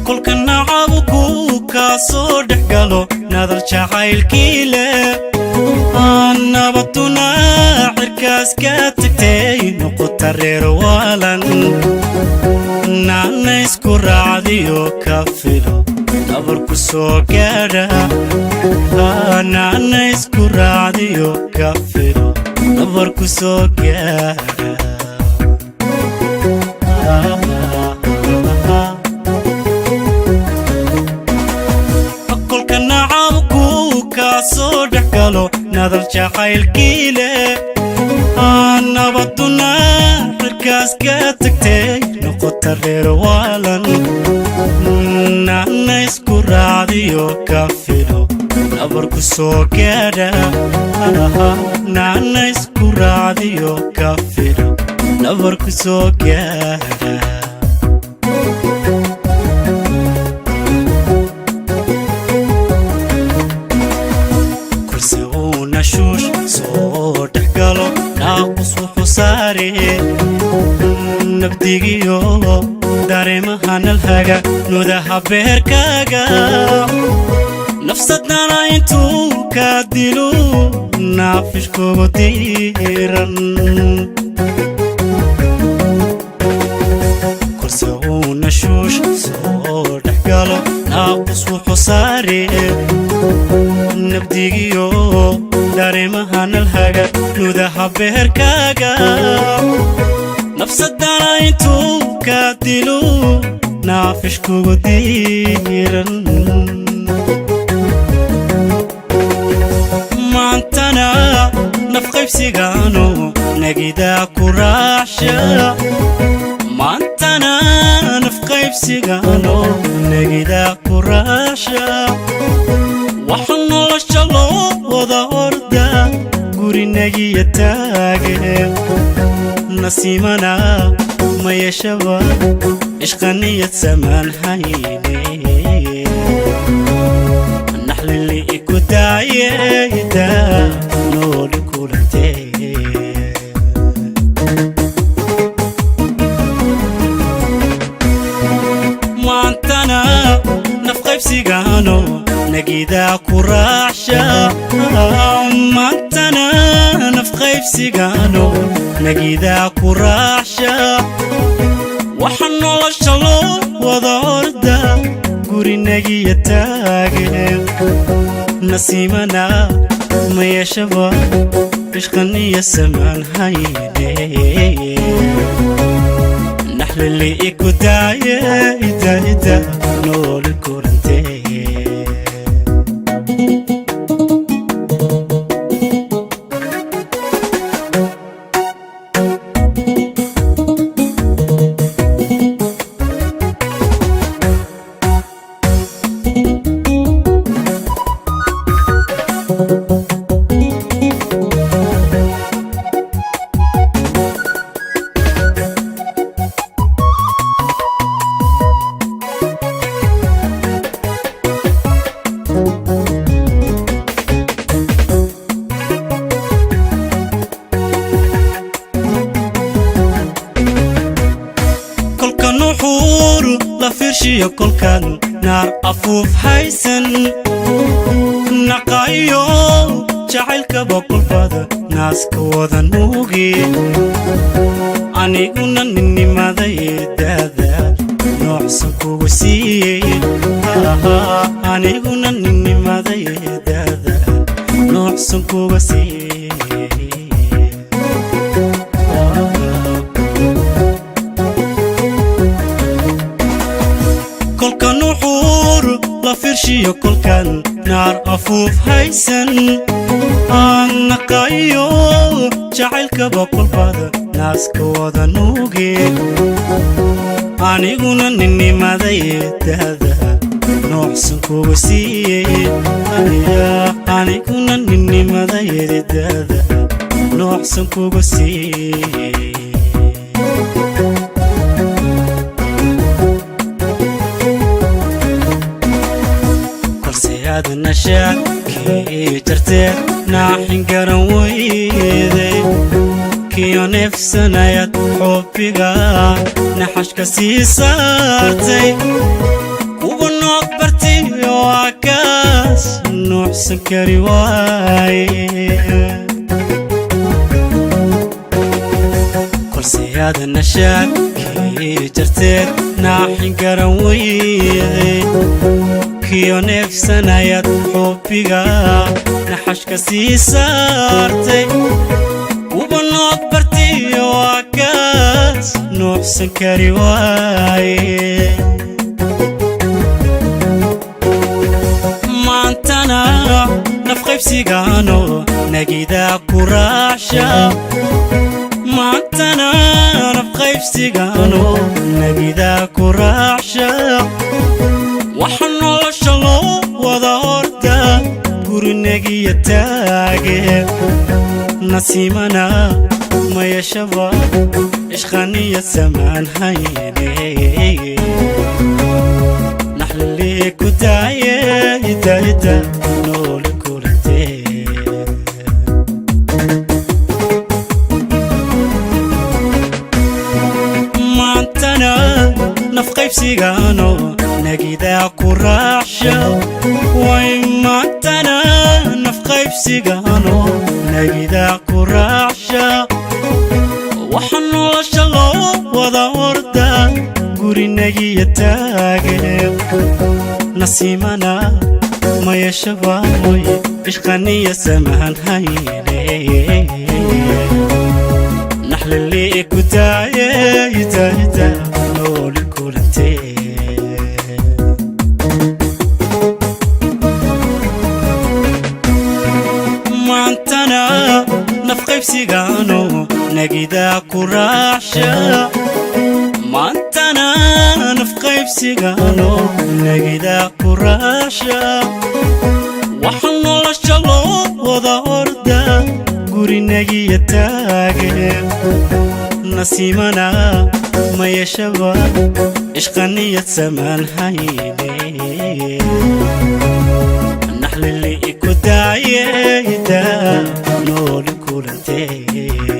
Kolka nacabu kaa soo dhex galo, nadal jacaylkii leh nabaduna cirkaas ka tagtay, noqota reer waalan, naana isku raacdiyo ka filo nabarku soo gaadha, naana isku raacdiyo ka filo nabarku soo gaadha. Kolka nacabku kaa soo dhex galo, nadal jacaylkii leh nabaduna cirkaas ka tagtay, noqota reer waalan, naana isku raacdiyo ka filo nabarku soo gaadha, naana isku raacdiyo ka filo nabarku soo gaadha. Kursi uuna shuush soo dhex galo, naaqus wuxuu saare nabdigiyo dareemaha nalhaga nudaha beerkaaga, nafsadana intuu kaa dilo naafishkugu diiran. Kursi uuna shuush soo dhex galo, naaqus wuxuu saare nabdigiyo dareemaha nalhaga nudaha beerkaaga, nafsadana intuu kaa dilo naafishkugu diiran. Maantana nafqaybsigaanu nagidaa ku raacsha, maantana nafqaybsigaanu nagidaa ku raacsha, waxa nolosha loo wada orda gurinagiya taage, nasiimana ma yeeshaba ishqaniyad samaan hayne, naxlili iku daayeda nooli kulantee. Maantana nafqaybsigaano nagidaa ku raacsha, maantana nafqaybsigaano nagidaa ku raacsha, waxa nolosha loo wada orda gurinagiya taage, nasiimana ma yeeshaba ishqaniya samaan hayne, naxlili iku daaye ida ida nooli kulantee. Kolka nuxuur la fiirshiyo, kolkan naar afuuf haysan naqayo jacaylkaba, kolbada naaska wada nuugi, aniguna ninnimaday daadaal noocsan kugu siiyey, aniguna ninnimaday daadaal noocsan kuga siiyey. Kolka nuxuur la fiirshiyo, kolkan naar afuuf haysan Naqayo jacaylka boqolbada naaska wada nuuge, aniguna ninnimaday dada noocsan kuga siiyey. Aniguna ninnimaday dada noocsan kuga siiyey. Kolse aad nashaad kii jarteed naaxin garan weyday, kiyo neefsanayaad xubbiga naxashka sii saartay. Kuwa nooc bartiyo waa kaas nuucsan kari waaye. Kolse aad nashaad kii jarteed naaxin garan weyday, kiyo neefsanayaad xubbiga naxashka sii saartay. Kuwa nooc bartiyo waa kaas nuucsan kari waaye. Maantana nafqaybsigaano nagidaa ku raacsha, maantana nafqaybsigaano nagidaa ku raacsha. Waxa nolosha loo wada orda gurinagiya taage, nasiimana mayashaba ishqaniya samaan hayne. Naxlili ku daaye idayda nooli kulantee. Maantana nafqaybsigaano nagidaa ku raacsha, way maantana nafqaybsigaano nagidaa ku raacsha. Waxa nolosha loo wada orda gurinagiya taage, nasiimana mayashabamoy ishqaniya samahan hayne. Naxlili ku daaye idayda nooli kulantee. Maantana nafqaybsigaano nagidaa ku raacsha, maantana nafqaybsigaano nagidaa ku raacsha. Waxa nolosha loo wada orda gurinagiya taage, nasiimana mayashaba ishqaniyad samaan hayne. Naxlili ku daayeyda nooli kulantee.